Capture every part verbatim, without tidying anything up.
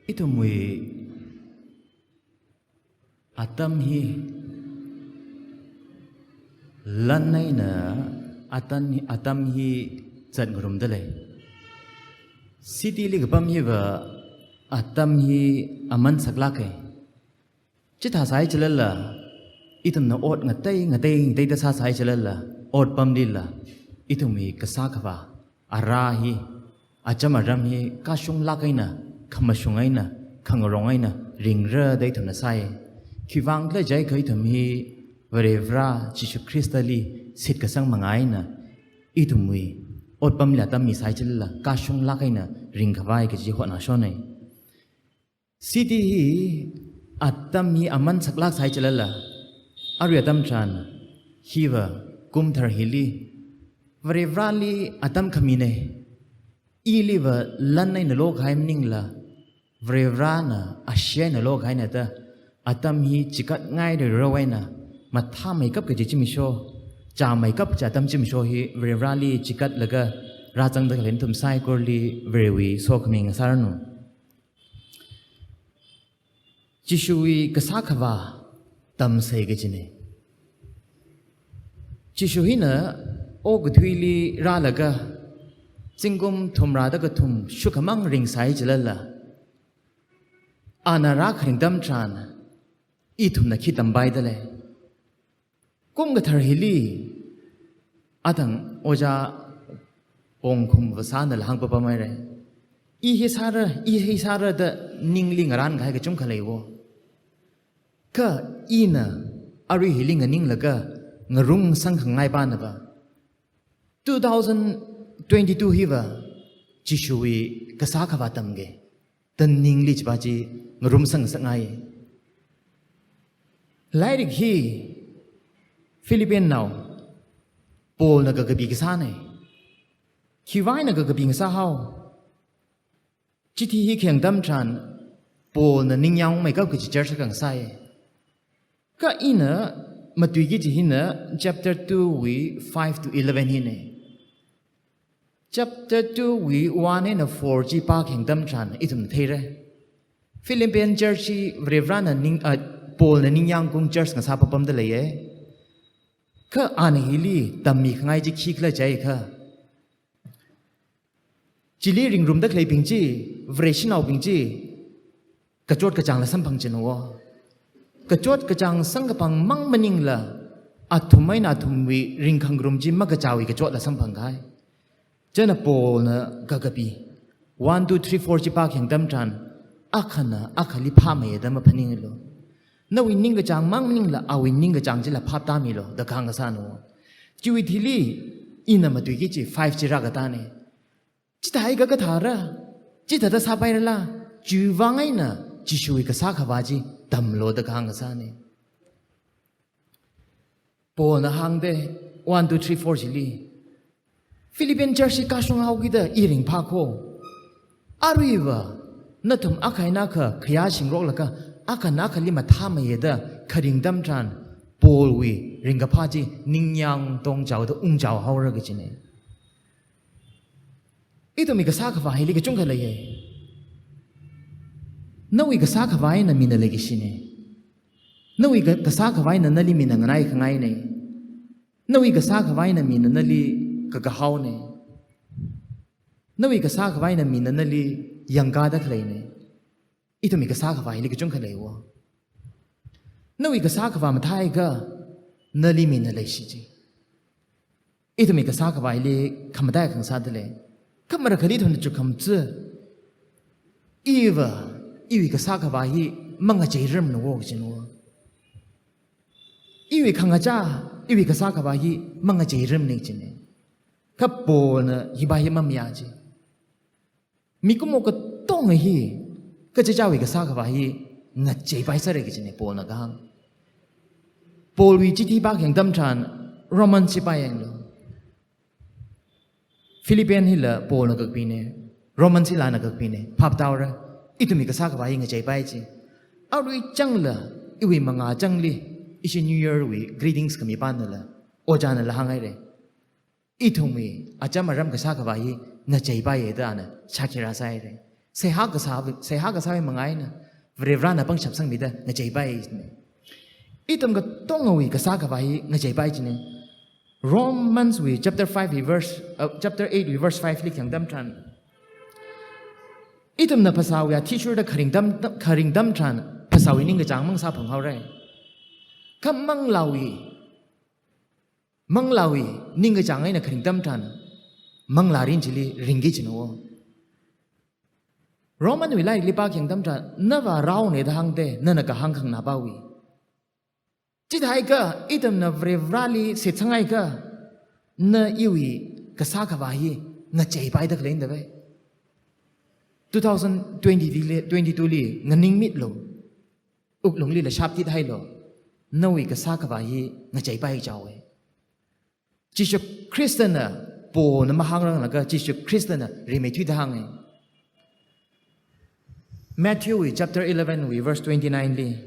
Ithumwui atam hi lan eina atan, atam hi zatngarumda lei. City li kapam hiva atam hi aman saklāka. Chithā sāi chilala, ithumna ot ngatei, ngatei, ngateida sāsai chilala, otpamlila, ithumwui kasā khavā, ara hi, acham aram hi, kashunglāk eina, khamashung eina, khangarong eina, ringra da ithumna sāi. Khiwuivang khala jiakha ithum hi, Varivara, Jishu Khristali, shitkasang manga eina, ithumwui, otpamli atam misai chilala, kashunglāk eina, ringkhavai kaji hotnashonai. City hi atam hi aman saklāk sāi chilala, arui atam tharan, hiva kumthar hili, Varivarali atam khamina, iliva lan eina lokahai maningla, Varivarana ashee eina lokahaina da, atam hi chikatngai rerau eina, mathāmeikap kaji zimiksho, chāmeikap kaji atam zimiksho hi Varivarali chikatlaga rāzangda khalei nathum saikorali Varewui sokhami ngasāranu. Jishuwui kasā khavā tamsei kajina. Jishu hina okathuili rālaga, zingkum thumrāda kathum shukhamang ringsai chilala, ana rākharing atam tharan, ithumna khi tampaida lei. Kum kathar hili, athang ojā Pongkhum Vasānala hāngpapamhaira. I hi sāra, i hi sāra da ningli ngarānkahai kachungkha leiwo. Kha ina arui hili nganinglaga ngarumsang khangai pana va, two thousand twenty-two hiva Jishuwui kasā khavā tamga da ningli chiva chi ngarumsang sakngai. Lairik hi Philippian nao Paulna kakapi kasāna. Khiwuivang eina kakapi ngasāhao? Chithi hi khayang atam tharan Paulna ningyāngmeikap kaji church akha ngasāi. Kha ina matuiki kaji hina chapter two wui five to eleven hina. Chapter two wui one eina four chi pākhayang atam tharan ithum theira. Philippian church chi Varivarana ning, ah, Paulna ningyāngkung church ngasā papamda leiya. Kha ana hili tammi khangai chi khikhala jiakha, chili ringrumda khaleibing chi, Vareshinaobing chi, kachot kachāngla samphang china wo. Kachot kachāng samkaphang mang maningla, athum eina athumwui ringkhangarum chi makachāwui kachotla samphangkahai. Chieina Paulna kakapi, one, two, three, four chi pākhayang atam tharan, akhana akhali phāmeiya da maphaninglu. Nawui ningkachāng mang maningla awui ningkachāng chila phaptāmilu da kahāng kasāna wo. Chiwui thili ina matuiki kaji five chi rākatāna. Chithākha kathāra, chithāda sāpairala, chiwuivang eina Jishuwui kasā khavā chi tamlu da kahāng kasāna. Paulna hāngda, one, two, three, four chili, Philippian church chi kashunghaokida i ringphā kho. Aruiva nathum akha eina akha khayāshingroklaga, akhana akhali mathāmeiya da kharing atam tharan, Paulwui ringkaphā chi ningyāng tongchaoda ungchaohaora kajina. Ithumwui kasā khavā hili kachungkha leiya. Nawui kasā khavā eina mina leikashina. Nawui ka-, kasā khavā eina nali mina nganai khangaina. Nawui kasā khavā eina mina nali kakahaona. Nawui kasā khavā eina mina nali yangkāda khaleina. Ithumwui kasā khavā hili kachungkha leiwo. Nawui kasā khavā mathāakha, nali mina leishi chi. Ithumwui kasā khavā hili khamataiya khangasāda lei. Kha marakhali ithumna chukkhamaja, iva, iwui kasā khavā hi mangacheiramana wo kajina wo. Iwui khangachā, iwui kasā khavā hi mangacheiramana kajina. Kha Paulna hiva hi mamayā chi. Mikumo katonga hi, kachichāwui kasā khavā hi ngacheipai sāra kajina Paulna kahāng. Paulwui chithi pākhayang atam tharan Roman chi pāyanglu. Philippian hila Paulna kakapina, Roman hila ana kakapina, phaptāhaora, ithumwui kasā khavā hi ngacheipai chi. Arui changla, iwui mangā changli, ishi New Year wui greetings khami panala, ojānala hānghaira. Ithumwui acham aram kasā khavā hi ngacheipaiya da ana shākhi rāsāhaira. Seihā kasā, seihā kasāwui manga eina Varivarana pangshap sangmida ngacheipai jina. Ithum katongawui kasā khavā hi ngacheipai jina. Romans wui chapter five wui verse, uh, chapter eight wui verse five li khayang atam tharan, ithumna phasāwui athishurda kharing atam, kharing atam tharan phasāwui ningkachāng mang sāphang haora. Kha manglāwui, manglāwui ningkachāng eina kharing atam tharan manglā mirin chili ringki jina wo. Roman wui lairikli pākhayang atam tharan, nava raona da hāngda, nana kahāng khanganāpāwui. Chithākha, ithumna Varivarali shitsangakha, na iwui kasā khavā hi ngacheipaida khalei da vai. Two thousand twenty li, twenty-two li nganingmitlu. Wuklungli lashaptit hailu. Nawui kasā khavā hi ngacheipai chaowe. Jishu Khristana, Paulna mahāngranglaga Jishu Khristana rimeithuida hānge. Matthew wui chapter eleven wui verse twenty-nine li,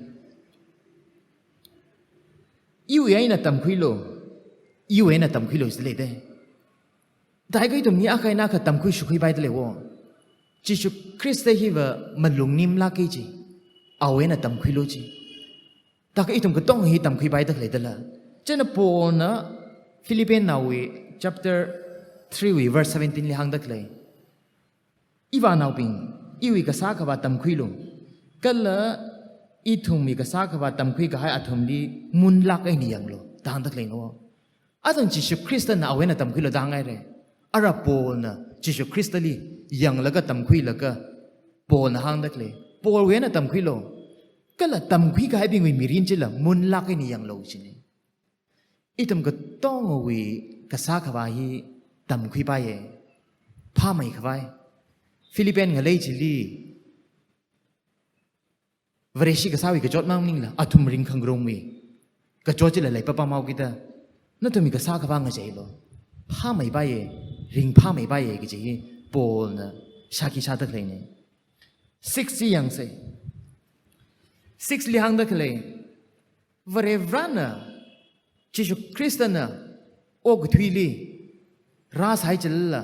"Iwui eina tamkhuilu, iwui eina tamkhuilu," jilei da. Thākha ithumli akha eina akha tamkhui shukhuipaida lei wo. Jishu Khrista hiva malung nimlāka ji. Awui eina tamkhuilu ji. Thākha ithum katonga hi tamkhuipaida khalei dala. Chieina Paulna Philippians naowui chapter three wui verse seventeen li hāngda khalei, "Ivānaobing, iwui kasā khavā tamkhuilu. Kala ithumwui kasā khavā tamkhui kahai athumli munlāk eina yanglu," da hāngda khalei no. Athang Jishu Khristana awui eina tamkhuilu da hāngaire. Ara Paulna Jishu Khristali yanglaga tamkhuilaga Paulna hāngda khalei, Paulwui eina tamkhuilu. Kala tamkhui kahaibingwui mirin chila munlāk eina yanglu jina. Ithum katongawui kasā khavā hi tamkhuipaiye. Phāmei khavai. Philippians ngalei chili Vareshi kasāwui kachot mang maningla, athum ringkhangarumwui kachot chila leipapam haokida, nathumwui kasā khavā ngacheilu. Phāmeipaiye, ringphāmeipaiye kaji hi Paulna shākhi shāda khaleine. Six chi yangsei. Six li hāngda khalei, Varivarana, Jishu Khristana okathuili rāsai chilala,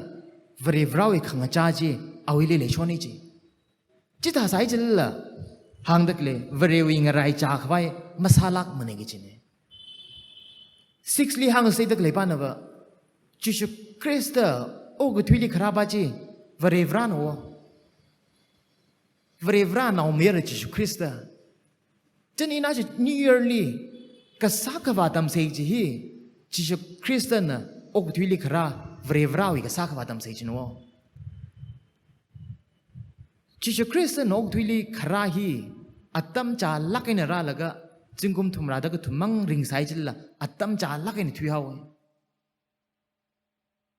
Varivarawui khangachā chi awuili leishona ji. Chithāsai chilala, hāngda khalei, Varewui ngaraichā khavai masālākmana kajine. Six li hāngseida khalei panava, Jishu Khrista okathuili kharāpa chi Varivarana wo. Varivara naomayara Jishu Khrista. Chieina ina chi New Year li kasā khavā tamsei chi hi, Jishu Khristana okathuili kharā Varivarawui kasā khavā tamsei china wo. Jishu Khristana okathuili kharā hi atam chālāk eina rālaga, zingkum thumrāda kathum mang ringsai chilala atam chālāk eina thuihaowe.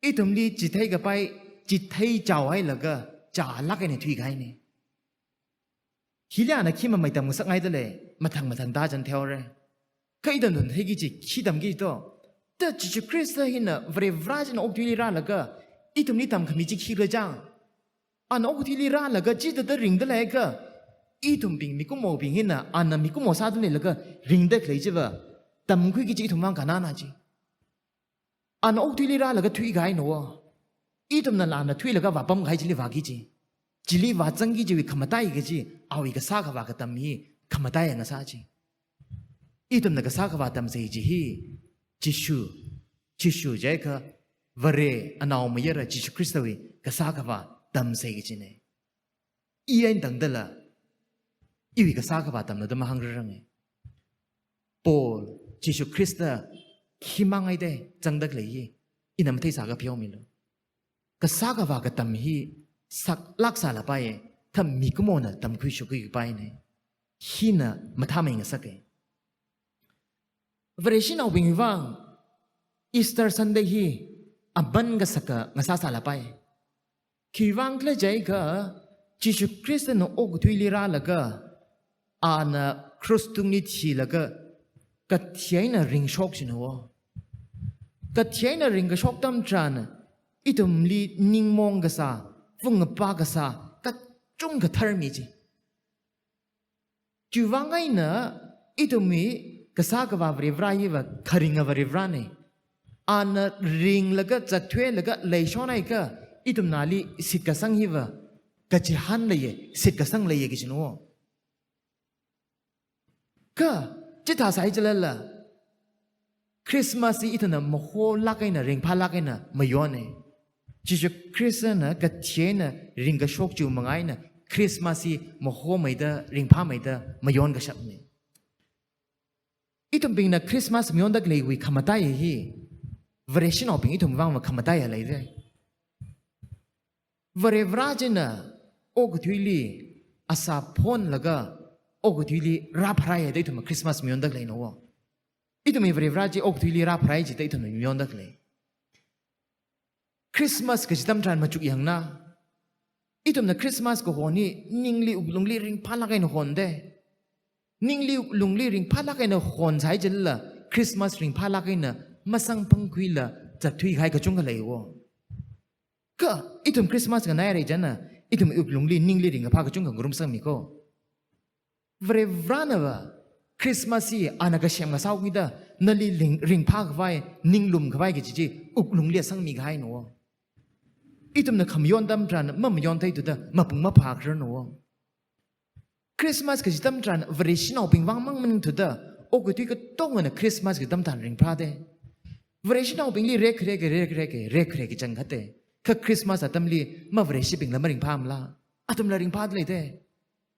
Ithumli chithei kapai, chithei chaohailaga, chālāk eina thuikahaine. Hili ana khi mamai tamngasakngaida lei, mathang mathang tachan theore. Kha ithum tun theiki chi khi tamki to. Ta Jishu Khrista hina Varivara china okathuili rālaga, ithumli tamkhami chi khikhala chang. Ana okathuili rālaga chithāda ringda leiakha, ithumbing mikumobing hina ana mikumo sāda leilaga ringda khalei chiva tamkhuiki kaji ithum vang kannana ji. Ana okathuili rālaga thuikahaina wo. Ithumnala ana thuilaga vāpamkahai chili vāki ji. Chili vāzangki jiwui khamataiya kaji, awui kasā khavā katam hi khamataiya ngasā ji. Ithumna kasā khavā tamsei chi hi, Jishu, Jishu jiakha, Vare anaomayara Jishu Khristawui kasā khavā tamsei kajine. I eina tangdala, iwui kasā khavā tamlu da mahāngrarrange. Paul, Jishu Khrista, khi mangaida zangda khalei hi, ina matheisāakha pheomilu. Kasā khavā katam hi saklāk sālapaiye, kha mikumona tamkhui shukhuipaine. Hina mathāmei ngasake. Vareshinaobing vang, Easter Sunday hi aman kasaka ngasā sālapai. Khiwuivang khala jiakha, Jishu Khristana okathuili rālaga, ana cross tungli thilaga, kathi eina ringshok china wo. Kathi eina ringkashok atam tharan, ithumli ningmaong kasā, phungapa kasā, kachungkha tharmi ji. Chiwuivang eina ithumwui kasā khavā Varivara hiva kharinga Varivarane. Ana ringlaga zatthuilaga leishonakha ithumnali shitkasang hiva kachihān leiya, shitkasang leiya kajina. Kha, chithāsai chilala, Christmas hi ithumna mahālāk eina, ringphālāk eina mayona. Jishu Khristana kathena ringkashok chiwui manga eina Christmas hi mahāmeida, ringphāmeida mayonkashapna. Ithumbingna Christmas mayonda khaleiwui khamataiya hi, Vareshinaobing ithumwui vangva khamataiya leida. Varevara china okathuili asā phonlaga okathuili rāpharaiya da ithumna Christmas mayonda khaleina. Ithumwui Varevara chi okathuili rāpharai jida ithumna mayonda khalei. Christmas kaji atam tharan machuk yangna. Ithumna Christmas kahon hi ningli wuklungli ringphālāk eina honda. Ningli wuklungli ringphālāk eina honsai chilala, Christmas ringphālāk eina masamphangkhuila zatthui kahai kachungkha leiya. Kha, ithum Christmas nganairai chieina, ithum wuklungli ningli ringkaphā kachungkha ngarumsangmi ko. Varevaranava, Christmas hi ana kasem kasā wui da, nali ring, ringphākhavai, ninglumkhavai kaji chi, wuklungli sangmi kahaina. Ithumna khamayon atam tharan, mamayonthei thuda, mapung maphākhararna. Christmas kaji atam tharan, Vareshinaobing vang mang maningthuda, okathui katongana Christmas kaji atam tharan ringphāda. Vareshinaobingli rekrek, rekrek, rekrek chang khate. Kha Christmas atamli, mavareshibingla maringphāmala. Athumla ringphāda leida.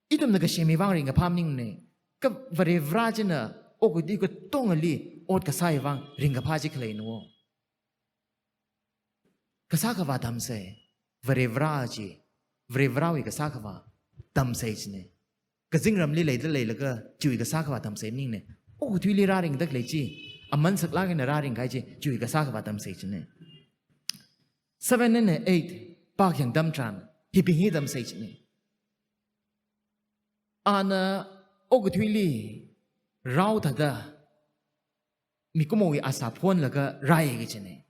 Ithumna kasemwui vang ringkaphā maningna. Kha Varevara china okathui katongali ot kasāwui vang ringkaphā chi khaleina. Kasā khavā tamsei. Varevara chi. Varevarawui kasā khavā tamsei china. Kazingramli leida leilaga chiwui kasā khavā tamsei maningna. Okathuili rāringda khalei chi. Aman saklāk eina rāring kahai chi. Chiwui kasā khavā tamsei china. Seven and eight, pākhayang atam tharan, hibing hi tamsei china. Ana okathuili rao thāda, mikumowui asā phonlaga rāya kajina.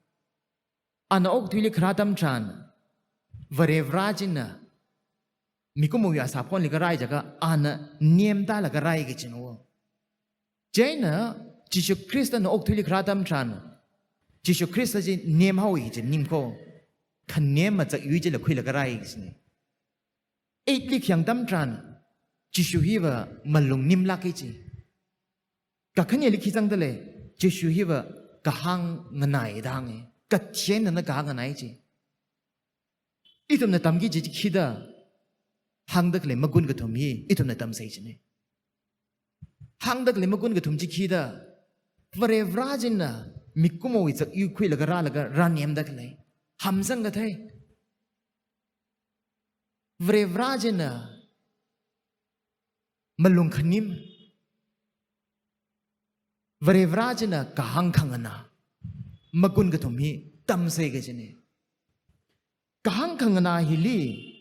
Ana okathuili kharā atam tharan, Varevara china, mikumowui asā phonlaga rāya jiakha, ana nemtālaga rāya kajina. Chieina, Jishu Khristana okathuili kharā atam tharan, Jishu Khrista chi nemhaowa kaji ning ko, khanem machak yui chila khuilaga rāya kajina. Eight li khayang atam tharan, Jishu hiva malung nimlāka kaji. Kakhaneli khi zangda lei, Jishu hiva kahāng nganāya da hānga. Kathena kahāng nganāya kaji. Ithumna tamki kaji chi khida, hāngda khalei magun kathum hi, ithumna tamsei china. Hāngda khalei magun kathum chi khida, Varevara china, mikumowui zak yui khuilaga rālaga rānemda khalei. Hamsang kathei. Varevara china, malung khanim. Varevara china kahāng khanganā. Magun kathum hi tamsei kajina. Kahāng khanganā hili,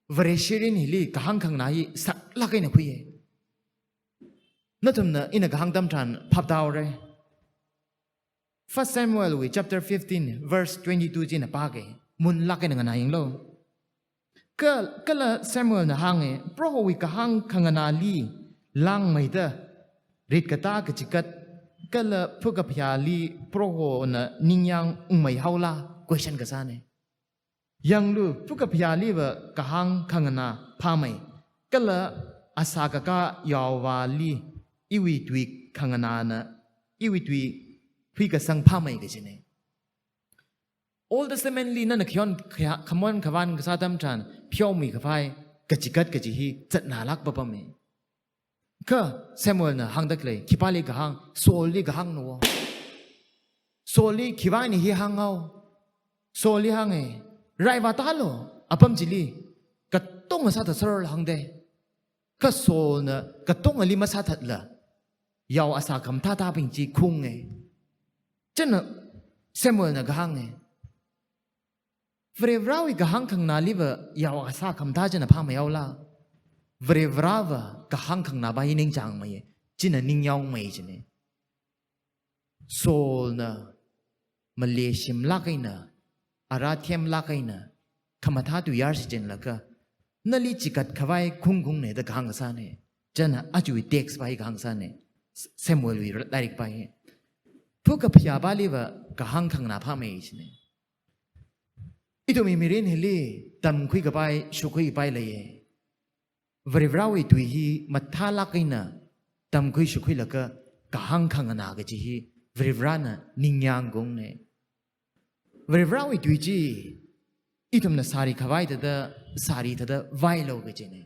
Vareshi mirin hili kahāng khanganā hi saklāk eina khuiya. Nathumna ina kahāng atam tharan phaptāhaora. First Samuel wui chapter fifteen, verse twenty-two china pāga, munlāk eina nganāyanglu. Ka, kala Samuelna hānga, Prohowui kahāng khanganāli langmeida, ritkatā kachikat, kala phukaphayāli Prohona ningyāng ungmei haola, question kasāna. Yanglu, phukaphayāliva kahāng khanganā phāmei, kala asā kakā yaovāli iwui tui khanganāna, iwui tui huikasang phāmei kajina. Old Testament li nana khayon khaya-, khamon khavān kasā atam tharan, pheomi khavai kachikat kaji hi zatnalāk papama. Kha Samuelna hāngda khalei, khipāli kahāng, Saulli kahāngna wo. Saulli khiwui eina hi hānghao. Saulli hānga, rai vātālu, apam chili, katonga sāthatserlu hāngda. Kha Saulna katongali masāthatla, yao asā khamathāthābing chi khaunga. Chieina Samuelna kahānga, Varevarawui kahāng khanganāliva yao asā khamathā china phāmei haola. Varevarava kahāng khanganāva hi ningchāngmeiya, china ningyaomei jina. Saulna maleshimlāk eina, ara themlāk eina, khamathā tui yar shichinlaga, nali chikat khavai khungkhungna da kahāng kasāna. Chieina ajawui text pa hi kahāng kasāna. S-, Samuelwui lairik pa hi. Phukaphayāvaliva kahāng khanganā phāmei jina. Ithumwui mirin hili, tamkhui kapai, shokhui kapai leiye. Varivarawui tui hi mathālāk eina tamkhui shokhuilaga kahāng khanganā kaji hi Varivarana ningyāng khaungna. Varivarawui tui chi ithumna sāri khavai thāda, sāri thāda vailu kajina.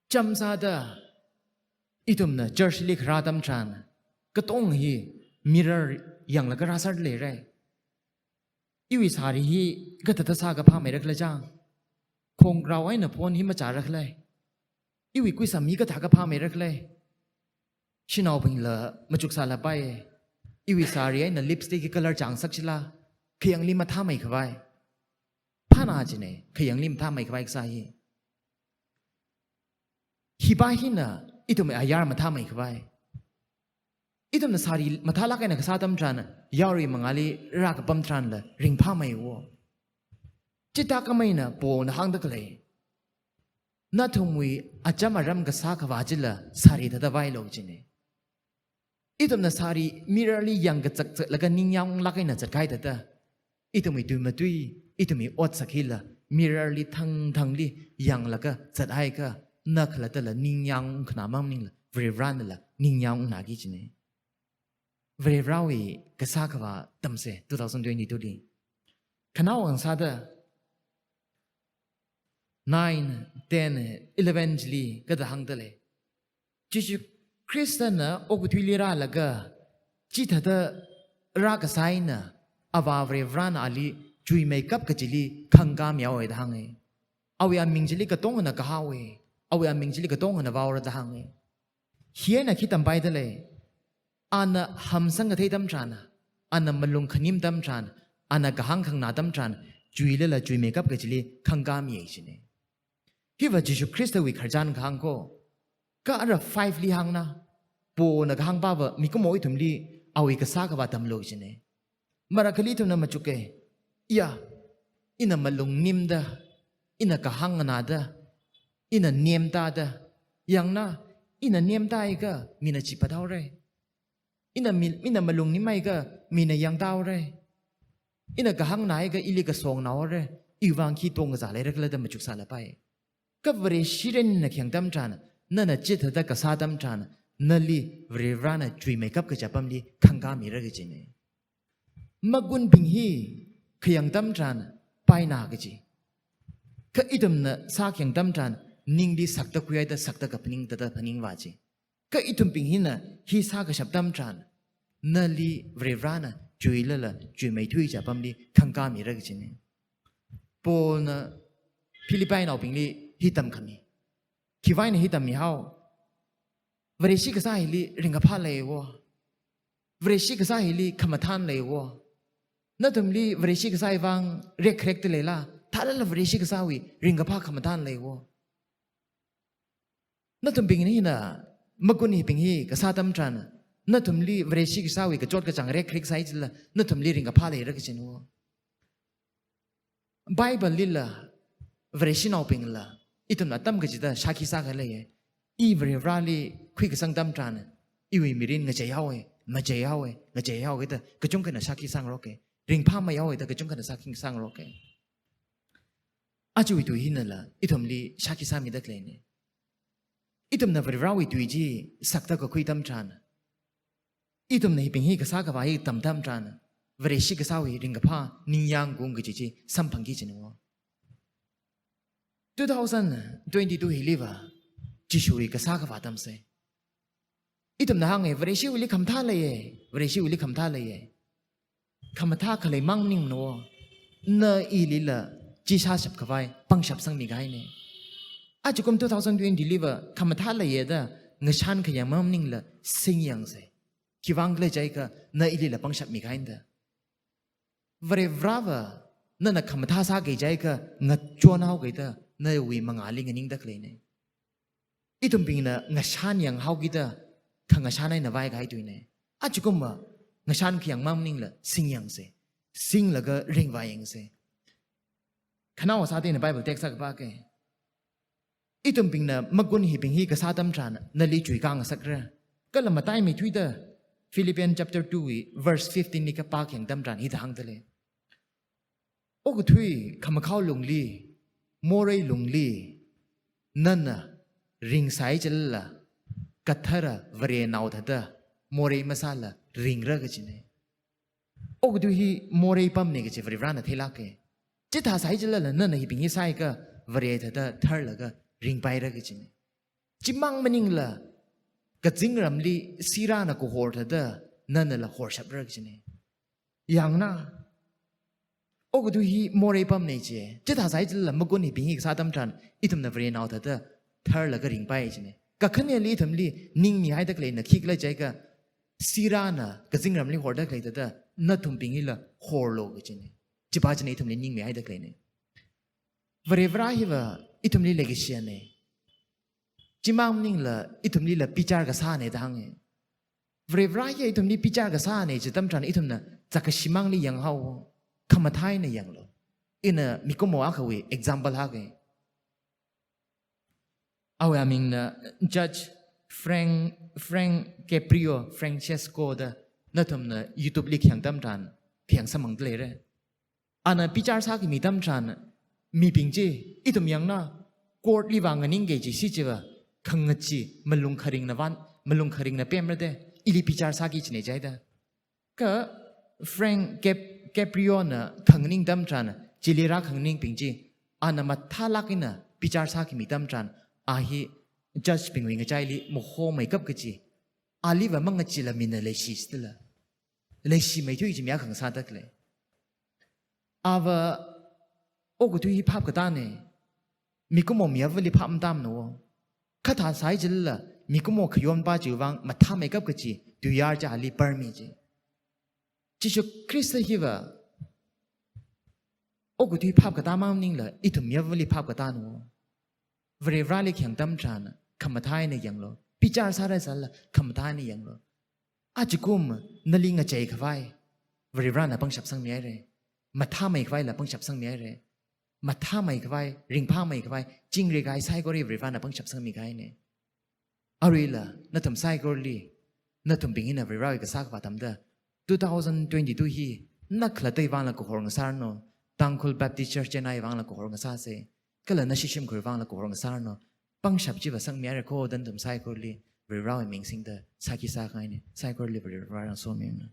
Chām sāda ithumna church li kharā atam tharan, katong hi mirror yanglaga rāsāda leira. Iwui sāri hi kathāda sākaphāmeira khala chang. Khongrao eina phon hi machāra khala. Iwui kuisam hi kathā kaphāmeira khala. Shanaobingla machuksālapai. Iwui sāri eina lipstick hi color chāngsak chila, khayangli mathāmei khavai. Phāna jina, khayangli mathāmei khavai kasā hi. Hipa hina ithumwui ayar mathāmei khavai. Ithumna sāri mathālāk eina kasā atam tharan, yaruiwui mangāli rākapam tharanla ringphāmeiwo. Chithākhameina Paulna hāngda khalei. Nathumwui achām aram kasā khavā chila sāri thāda vailu jina. Ithumna sāri mirror li yangkazak zaklaga ningyānglāk eina zatkahai thāda, ithumwui tui matui, ithumwui otsak hila mirror li thangthangli yanglaga zathaiakha, na khalattala ningyāng khanā mang maningla, Varivaranala ningyāng ungna kajina. Varivarawui kasā khavā tamsa, two thousand twenty-two li. Khanaowa ngasāda, nine, ten, eleven chili kathāda hāngda lei. Jishu Khristana okathuili rālaga, chithāda rākasā eina, Avā Varivarana ali chuimeikap kajili khangkāmihaowa da hānga. Awui aming chili katongana kahaowa. Awui aming chili katongana vaora da hānga. Hi eina khi tampaida lei. Ana hamsang kathei atam tharan, ana malung khanim atam tharan, ana kahāng khanganā atam tharan, chuilala chuimeikap kajili khangkāmiya jina. Hiva Jishu Khristawui khararchan kahāng ko. Kha ara five li hāngna, Paulna kahāng pava mikumo ithumli awui kasā khavā tamlu jina. Marakhali ithumna machuka. Ya, ina malung nimda, ina kahāng nganāda, ina nemtada, yangna, ina nemtahaiakha mina chipathaora. Ina mi-, ina malung nimhaiakha mina yangthaora. Ina kahāng nganāhaiakha ili kasongnaora. Iwui vang khi tongkazā leira khala da machuksālapai. Kha Vareshi rinna khayang atam tharan, nana chithāda kasā atam tharan, nali Varivarana chuimeikap kaji apamli khangkāmira kajina. Magunbing hi khayang atam tharan paina kaji. Kha ithumna sākhayang atam tharan, ningli sakta khuihaida sakta kaphaning thāda phaningva ji. Kha ithumbing hina hi sākashap atam tharan, nali Varivarana chuilala chuimeithui kaji apamli khangkāmira kajina. Paulna Philippinaobingli hi tamkhami. Khiwui eina hi tammihao. Vareshi kasā hili ringkaphā leiwo. Vareshi kasā hili khamathān leiwo. Nathumli Vareshi kasāwui vang rekkharekda leila, thālala Vareshi kasāwui ringkaphā khamathān leiwo. Nathumbing hina, magun hibing hi kasā atam tharan, nathumli Vareshi kasāwui kachot kachāng rekkharek sāi chila, nathumli ringkaphā leira kajina. Bible lila, Vareshinaobingla, ithumna atam kachida shākhi sākhalei. I Varivarali khuikasang atam tharan, iwui mirin ngacheihaowa, macheihaowa, ngacheihaowa da kachungkhana shākhi sāngaroka. Ringphāmeihaowa da kachungkhana shākhi sāngaroka. Ajawui tui hinala, ithumli shākhi sāmida khaleina. Ithumna Varivarawui tui chi sakta kakhui atam tharan, ithumna hibing hi kasā khavā hi tam atam tharan, Vareshi kasāwui ringkaphā ningyāng khaung kaji chi samphangki jinawo. Two thousand twenty-two hiliva, Jishuwui kasā khavā tamsa. Ithumna hānga, Vareshiwuili khamathā leiya, Vareshiwuili khamathā leiya. Khamathā khalei mang maningmanawo, na ilila chi sāshap khavai pangshap sangmi kahaina. Ajakum two thousand twenty liva khamathā leiya da ngashan khayang mang maningla singyangsa. Khiwuivang khala jiakha na ilila pangshapmi kahaina da. Varivarava nana khamathā sāki jiakha ngachonhaoki da nawui mangāli nganingda khaleina. Ithumbingna ngashan yanghaoki da khangashan eina vaikahai tuina. Ajakumva ngashan khayang mang maningla singyangsa. Singlaga ringvāyangsa. Khanaowa sāda ina Bible text akha pāka. Ithumbingna magun hibing hi kasā atam tharan nali chuikāngasakra. Kala mataimeithuida Philippians chapter two wui verse fifteen li kapā khayang atam tharan hithāda hāngda lei. Okathui khamakhao lungli, morei lungli, nana ringsai chilala, kathara Varenao thāda, morei masāla ringra kachina. Okathui hi morei pamna kachi Varivarana theilāka. Chithāsai chilala nana hibing hi saiakha Vare thāda tharlaga ringpaira kachina. Chimang maningla, kazingramli sirāna kahor thāda nanala horshapra kachina. Yangna, okathui hi morei pamna chi. Chithāsai chilala magun hibing hi kasā atam tharan, ithumna Varenao thāda tharlaga ringpai china. Kakhaneli ithumli ningmihaida khaleina khikhala jiakha, sirāna kazingramli horda khalei thāda nathumbing hila horlu kachina. Chipa china ithumli ningmihaida khaleina. Varevara hiva ithumli leikashiyana. Chimang maningla ithumlila bichar kasāna da hānga. Varevara hi ithumli bichar kasāna chi atam tharan ithumna zakashimangli yanghao, khamathā eina yanglu. Ina mikumo akhawui example hānga. Awui amingna Judge Frank, Frank Caprio, Francesco da, nathumna YouTube li khayang atam tharan, khayang samphangda leira. Ana bichar sākhami atam tharan, mibing chi, ithum yangna, court li vang nganingki kaji chi chiva, khangachee, malung kharingna vang, malung kharingna pemra da, ili bichar sāki kachina jihaida. Kha Frank Cap-, Caprio na khanganing atam tharan, chili rākhanganingbing chi, ana mathālāk eina bichar sākhami atam tharan, a hi judge bingwui ngachaili mahomeikap kachi, aliva mangacheela mina leishi chitila. Leishimeithui chi mi akha ngasāda khalei. Ava okathui hi phap katāna, mikumo mi avali phap matāmana wo. Kathāsai chilala, mikumo khayonpa chiwui vang mathāmeikap kachi, tuiyār chi ali parmi chi. Jishu Khrista hiva, okathui phap katāmang maningla, ithum mi avali phap katāna wo. Varevarali khayang atam tharan, khamathā eina yanglu. Bichar sāra sālala, khamathā eina yanglu. Achikum, nali ngacheikhavai, Varevarana pangshap sangmihaira. Mathāmeikhavaila pangshap sangmihaira. Mathāmeikhavai, ringphāmeikhavai, chingri kahai saikora Varevarana pangshap sangmikahaina. Aruila, nathum saikorali, nathumbing hina Varivarawui kasā khavā tamda, two thousand twenty-two hi, na khalattawui vangla kahor ngasāranu, Tangkhul Baptist Church Chennai vangla kahor ngasāsa, kala nashi shimkhurwui vangla kahor ngasāranu, pangshap chiva sangmihaira kho da nathum saikorali, Varivarawui ming singda, sākhi sākhangaina, saikorali Varivarana somiranu.